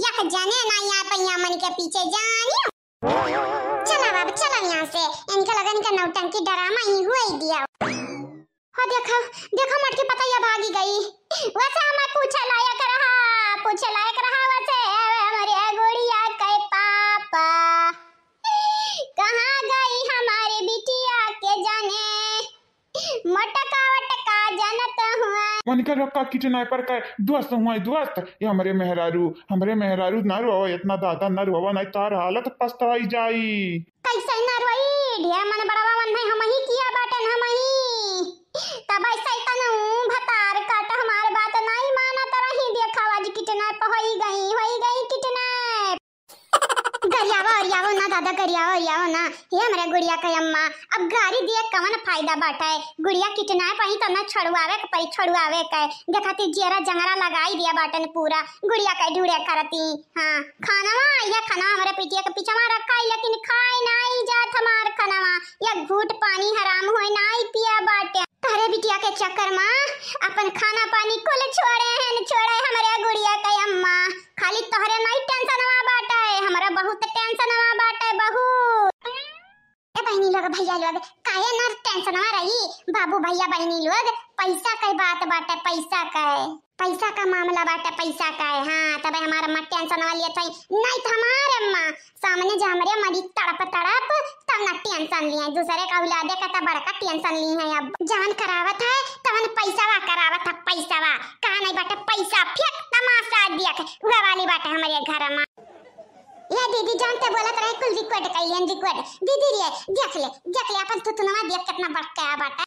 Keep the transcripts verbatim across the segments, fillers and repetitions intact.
जाने ना यहाँ पे यहाँ मन के पीछे जानी। चला बाबा, चला यहाँ से। इनके लगन के नौटंकी ड्रामा ही हुई दिया। हो देखो, देखो मटकी पतैया भागी गई। वैसे हमें पूछे लायक रहा, पूछे लायक रहा वैसे हमारे गुड़िया के पापा। कहाँ गई हमारी बिटिया के जाने, मटका वटका जानत हुआ। उनका रखा किडनैपर का दोस्त हुआ, दोस्त। ये हमरे मेहरारू, हमरे मेहरारू ना रोवा, इतना दादा ना रोवा, नहीं तार हालत पछताई जाई। कैसे ना रोई, ढेर मन बड़वा मन है, हम ही किया बाटन, हम ही। तब ऐसे तनु भतार काट हमार बात नहीं मानत रही, देखा आज किडनैप होई गई, होई गई किडनैप। गरियावा ओरियावो ना दादा, गरियावा ओरियावो ना। हे हमरे गुड़िया के अम्मा, अब गारी दिए कवन फायदा बाटे? गुड़िया किडनैप ही तो ना, छोड़वावे के परी, छोड़वावे के। देखा ती जियरा जंगरा लगाई दिया बाटन पूरा। गुड़िया के ढूढ़े करती। हाँ, खानवा, या खानवा हमरे पिटिया के पिछवा रखा है, लेकिन खाए नाई जात हमार खानवा। या घूट पानी हराम होए नाई पिया बाटे। तोहरे बिटिया के चक्कर मा अपन खाना पानी कुल छोड़े हैं, छोड़े हमरे गुड़िया के अम्मा। खाली तोहरे नहीं टेंशनवा बाटे, हमरा बहुत टेंशनवा बाटे, बहुत। ए बहिनी लोग, भैया लोग, काहे ना टेंशनवा रही? बाबू भैया बहिनी लोग, पैसा के बात बाटे, पैसा के, पैसा का मामला बाटे, पैसा का है। हाँ, तबे हमार अम्मा टेंशनवा लियत है, नहीं तो हमार अम्मा सामने जा हमरे मरी तड़प तड़प, तब ना टेंशन लिए। दूसरे का औलादे का तो बड़का टेंशन ली है। अब जवन करावत है तवन पैसावा करावत है, पैसावा। कहा नहीं बाटे पैसा, फेंक तमाशा देख, वह वाली बाटे हमरे घर मा। या दीदी जानते बोलत रहे कुल रिकॉर्ड कर लियन, रिकॉर्ड। दीदी रे देख ले, देख ले अपन थुथुनवा देख कितना बड़का बाटे।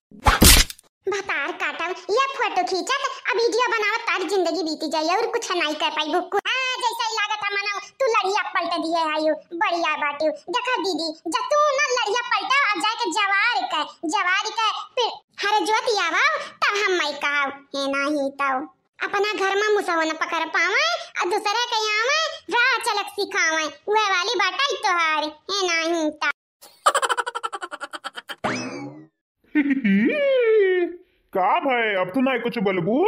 भतार काटब, या फोटो खींचत, आ वीडियो बनावत, तार जिंदगी बीती जाई और कुछ नहीं कर पाई बुक्कू। हाँ, जैसा ही लागत है मनो, तू लड़िया पलट दिए आयु, बढ़िया बाटू। देखा दीदी, जब तू ना लड़िया पलटा, अब जाके जवार के, जवार के, फिर हर जोत आवा, तब हम मैं कहाव, हे नाही तब। अपना घर मा मुसवा न पकड़ पावे, आ दूसरे के आवे, राह चलक सिखावे, वह वाली बाटा ही तोहार, हे नाही तब। का भय, अब तू नाई कुछ बोलबू?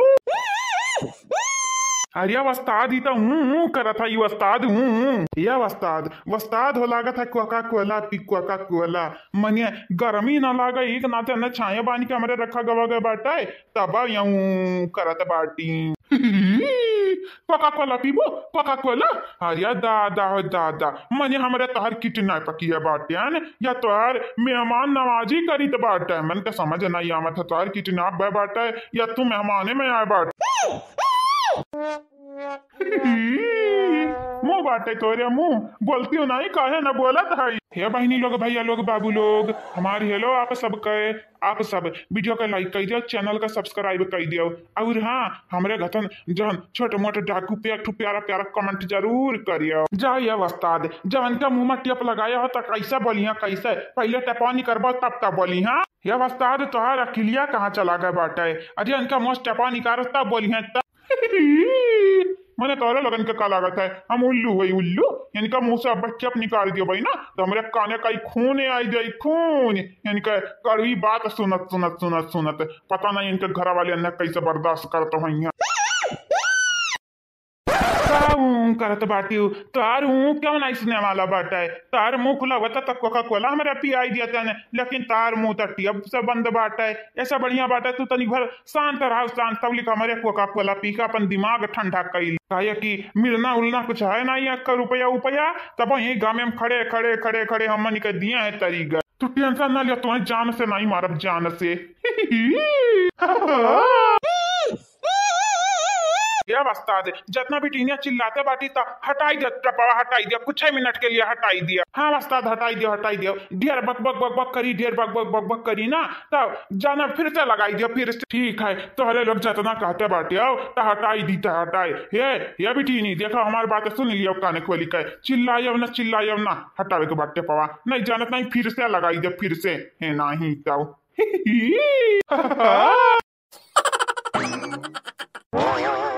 अरे वस्ताद, ई त हूँ, हूँ करत है, ई वस्ताद, हूँ, हूँ। ये वस्ताद, वस्ताद हो लागत है कोका कोला पी, कोका कोला। मने गर्मी ना लागे, एक नाते न छाया बानी के हमरे रखा गवा गए बाटे, तब यूं करत बाटी। कोका कोला पीबू? कोका कोला? अरे दादा हो दादा, मने हमरे तोहर किडनैप किया बाटेन, या तोहर मेहमान नवाजी करीत बाटे। मन के समझ नहीं आवत है, तोहर किडनैप भय बाटे या तू मेहमाने में आए बाटे। मुंह बाटे तोरे मुंह, बोलती हो नहीं, काहे ना बोलत है। हे बहिनी लोग, भैया लोग, बाबू लोग, हमारी हेलो आप सबके, आप सब वीडियो का लाइक कर दियो, चैनल का सब्सक्राइब कर दियो। और हाँ, हमरे घतन जौन छोट मोट डाकू पे एक ठो प्यारा प्यारा कमेंट जरूर करियो। जा ये वस्ताद, जवन का मुंह में टेप लगाया हो तो कैसे बोलिया, कैसे? पहले टेपवा निकरबो तब तब बोलिया। ये वस्ताद, तोहार अकिलिया कहाँ चला गए बाटे? अरे इनका मुंह से टेपवा निकारो तब बोलिया तब। मने तोहरे लोगन के का लागत है, हम उल्लू वही उल्लू? इनका मुंह से अब टेप निकाल दियो भाई ना, तो हमरे काने का ही खून आई जाई, खून। इनका कड़वी बात सुनत, सुनत, सुनत, सुनत, पता नहीं इनके घर वाले अंदर कैसे बर्दाश्त करत होइहें। का ऊं करत बाटी? तार ऊं क्यों नहीं सुने वाला बाटे? तार मुंह खुला होता तो कोका कोला हमरा पियाई दिया तने, लेकिन तार मुंह तो टेप से बंद बाटे। ऐसा बढ़िया बाटे, तू तनिक भर शांत रहो, शांत। तब लिख हमरे कोका कोला पी के अपन दिमाग ठंडा कइल। काहे कि मिलना उलना कुछ है ना, ये का रुपया उपया, तब यही गाँव में हम खड़े, खड़े, खड़े, खड़े हमन के दिए हैं तरीका। तू टेंशन ना लियो, तुम्हें जान से नहीं मारब, जान से। या वस्ताद, जितना भी टीनिया चिल्लाते बाटी ता हटाई दिया, टपवा हटाई दिया, कुछ ही मिनट के लिए हटाई दिया। हाँ वस्ताद, हटाई दिया, हटाई दिया। ढेर बक बक बक बक करी, ढेर बक बक बक बक करी ना, तब जाना फिर से लगाई दिया, फिर से। ठीक है, तोहरे लोग जितना कहते बाटे आओ, तो हटाई दी, तो हटाई। हे, ये भी टीनी, देखो हमारी बात सुन लियो काने खोली के, चिल्लायब ना, चिल्लायब ना, हटावे के बाटे पवा, नहीं जानत नहीं, फिर से लगाई दिया, फिर से। हे नहीं तो।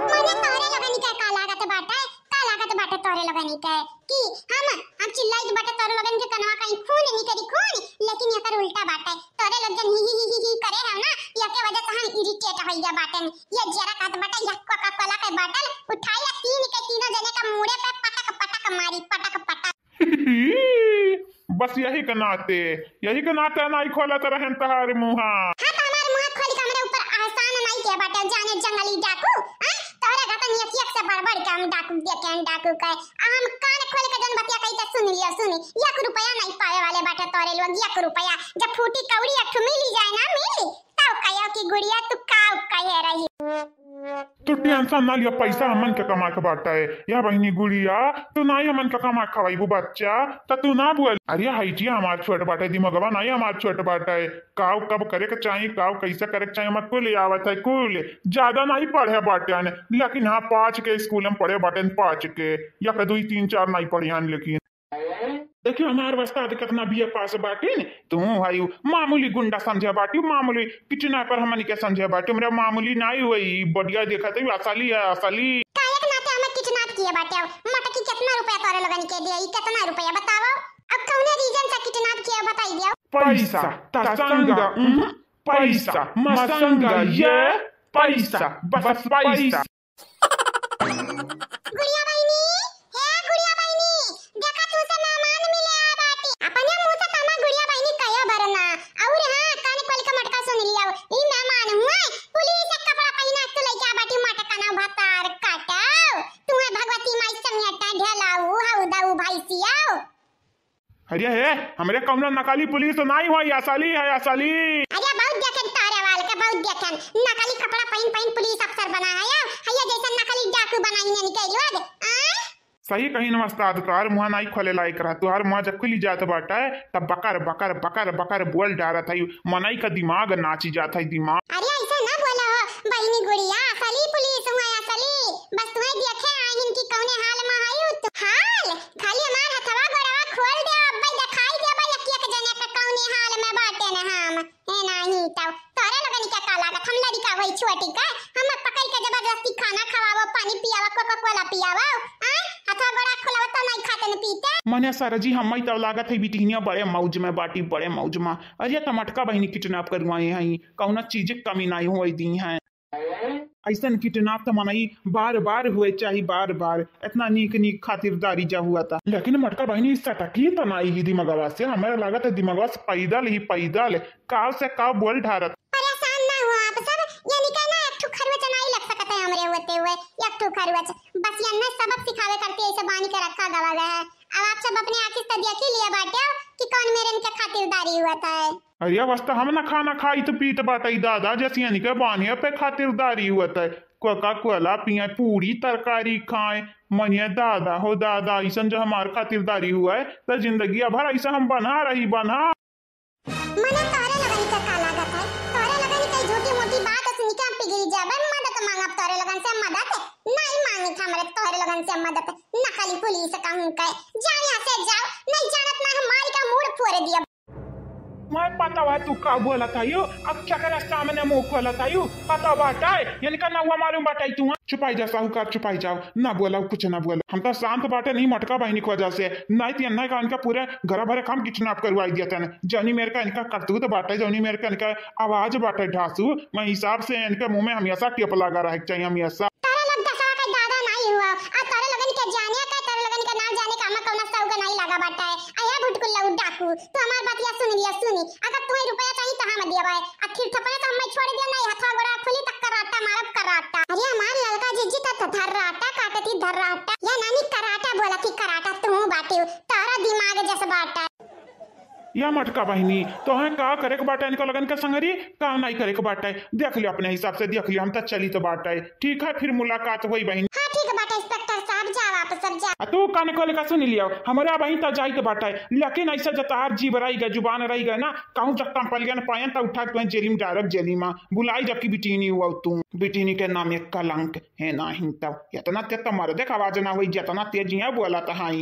मने तोहरे लोगन के का लागत बाटे, का लागत बाटे तोहरे लोगन के कि हम, हम चिल्लाइत बाटे तोहरे लोगन के कनवा कहीं खून निकरी खून, लेकिन एकर उल्टा बाटे। तोहरे लोग जन ही, ही, ही, ही, ही करे हो ना, एके वजह से हम इरिटेट होइया बाटेन। ये जरा कहत बाटे, या कोका कोला के बॉटल उठाई या तीन के तीनों जने का मूड़े पे पटक बस यही के नाते, यही के नाते नाई खोलत रहन तहार मुहा। हाँ, तो हमार मुहा खोल के हमरे ऊपर एहसान नाई किया बाटे, जाने जंगली डाकू, हाँ? तोहरे घटन एक एक से बढ़ बढ़ के हम डाकू देखे हैं, डाकू कहे। आ हम कान खोल के जौन बतिया कही त सुन लियो, सुनी। एक रुपया नाई पावे वाले बाटे तोहरे लोग, एक रुपया। जब फूटी कौड़ी एक ठो मिली जाए ना, मिली, तब कहो कि गुड़िया तू का कहे रही। तू टेंशन ना लिया, पैसा हमन के कमा के बाटे। या बहिनी गुड़िया, तू नाई हमन के कमा के खवाइबू बच्चा, त तू ना बोल। अरे हई जी हमार छोट बाटे, दिमगवा नाई हमार छोट बाटे। काव कब करे के चाही, काव कैसे करे के चाही, हमर कुल आवत है, कुल। ज्यादा नाई पढ़े बाटेन, लेकिन हाँ पाँच के स्कूल में पढ़े बाटेन, पाँच के। या के दुई तीन चार नाई पढ़ियान, लेकिन देखियो, हमार वस्ताद कितना बीए पास बाटिन, तू हई मामूली गुंडा समझे बाटियो, मामूली किडनैपर हमनी के समझे बाटियो, हमरा मामूली नाई हुई, बढ़िया देखत है, असली है, असली। काहे के नाते हमें किडनैप किए बाटे? मटकी कितना रुपया तोरे लोगन के दिया? ई कितना रुपया बताओ? अब कौने रीजन से किडनैप किए बताई दियो? पैसा, तसंगा, उम्म, पैसा, मसंगा, ये पैसा, बस पैसा। गुड़िया बहिनी, हे गुड़िया बहिनी, देखा तू से मेहमान मिले आ बाटी। अपने मुंह से तना गुड़िया बहिनी कहे बरना। और हाँ, कान खोल के मटका सुन लिया। ई मेहमान हुए, पुलिस के कपड़ा पहिना के तू लइके आ बाटी, मटका ना भतार काटाओ। तू है भगवती माई समेटा ढेलाऊ, हऊ दऊ भाई सियाओ। अरे हे, हमरे कौनो नकली पुलिस तो नाई होई, असली है, असली। अरे बहुत देखेन तोहरे वाल के, बहुत देखेन। नकली कपड़ा पहिन पहिन पुलिस अफसर बना है, या हैया जैसन नकली डाकू बनाई ने निकल लोग। आय? सही कही न वस्ताद, तोहार मुँह नाई खोले लायक रहा। तोहार मुँह जब खुली जात बाटे, तब बकर, बकर, बकर, बकर बोल डारत है। मनई का दिमाग नाची जात है, दिमाग। अरे ऐसा ना बोला हो, बहिनी गुड़िया, असली पुलिस हुआ, असली। बस तुम्हें देखे आइन कि कौने हाल में है तू। हाल? खाली हमार हथवा गोड़वा खोल दे, अब्बे दिखाई देबा एक एक जने के कौने हाल में बाटे न हम। ए नाही तब तोरे लोगन के का लागत, हम लड़िका होई छोटी का, हम पकड़ के जबरदस्ती खाना खवावो, पानी पियावा, कोका कोला पियावा, आ? हथवा गोड़ा खोलावो तो नहीं खाते न पीते। मने सर जी, हम तब लागत है बिटिनिया बड़े मौज में बाटी, बड़े मौज में। अरे त मटका बहिनी किडनैप करवाए हैं, कौना चीज के कमी नहीं होई दी है। ऐसन किडनैप त मनई बार बार हुए चाही, बार बार। इतना नीक नीक खातिरदारी जा हुआ था, लेकिन मटका बहिनी सटकी त नाई ही दिमगवा से। हमारा लागत है दिमगवा से पैदल ही पैदल काव से काव बोल ढारत। परेशान ना हो आप सब, यानी का ना एक ठो खरवच नाई लग सकत है हमरे होते हुए, एक ठो खरवच। बस ये ना सबक सिखावे करती ऐसे बानी के रखा गवा गया है। अब आप सब अपने आँखी से देख ही लिया बाटे कि कौन मेरे इनके खातिरदारी हुआ था है। अरे, बस त हम ना खाना खाइत पीत बाटई दादा, जैसे यानी के बान्हे पे खातिरदारी हुआ था। कोका कोला पिए, पूरी तरकारी खाए, मनिया दादा हो दादा, ऐसन जो हमार खातिरदारी हुआ है, त जिंदगी भर ऐसा हम बना रही, बना। मने तोरे लगन के का लागत है? तोरे लगन के झूठी मूठी बात सुन के हम पिघल जाबे। मदद मांगब तोरे लगन से, मदद नहीं मांगी हमरे तोरे लगन से मदद। नकली पुलिस कहूँ के, जाओ यहाँ से जाओ, नहीं जानत ना हम मारी का मूड़ फोड़ दिया। मैं पता है तू का बोलत है यो, अब केकरे सामने मुंह खोलत है यो, पता बाटे, इनका नौवा मालूम बाटे तू। चुपाई जा साहूकार, चुपाई जाओ, ना बोला, कुछ ना बोला। हम तो शांत बाटे नहीं मटका बहिनी की वजह से, नहीं तो इन्हें का इनका पूरे घर भरे काम किडनैप करवाई दिया तने। जौनी मेर का इनका करतूत बाटे, जौनी मेर का इनका आवाज बाटे ढासू, मैं हिसाब से इनके मुंह में हमेशा टेप लगा रहे के चाहिए, हमेशा। तोरे लोग दसवा के दादा नहीं हुआ, आ तोरे लोगन के जाने का, तोरे लोगन के ना जाने का हमें कौनो सौग नहीं लगा बाटे। आ ये भुटकुल्ला डाकू, तू हमार बतिया सुन लिया, सुनी। अगर तुम्हें रुपया चाहिए तो हम दिया भाई, आ फिर थपड़े तो हमें छोड़ दिया नहीं, हथवा गोड़ा खुली तक कराटा मारब कराटा। अरे हमार ललका जीजी त धर्राटा काटती धर्राटा, या नानी कराटा बोला थी कराटा, तू बाटी, तोरा दिमाग जस बाटा। या मटका बहिनी, तोहें का करे के बाटे इनका लगन के संगरी, का नाई करे के बाटे, देख लियो अपने हिसाब से, देख लियो, हम त चली तो बाटे। ठीक है, फिर मुलाकात होई बहिनी। हाँ ठीक बाटे इंस्पेक्टर साहब, जाओ आप सब जाओ। आ तू कान खोल के सुन लियो, हमरा बहिन त जाई तो बाटे, लेकिन ऐसा जतार जीभ रही गए, जुबान रही गए ना, कहूँ जब कंपलियन पायन त उठा के तुम्हें जेली में डारब, जेली में बुलाई, जबकि बिटिनी हुआ तू, बिटिनी के नाम एक कलंक है। नहीं तब इतना तेज तो मर्दे का आवाज ना हुई, जितना तेज यहाँ बोला था। हाँ।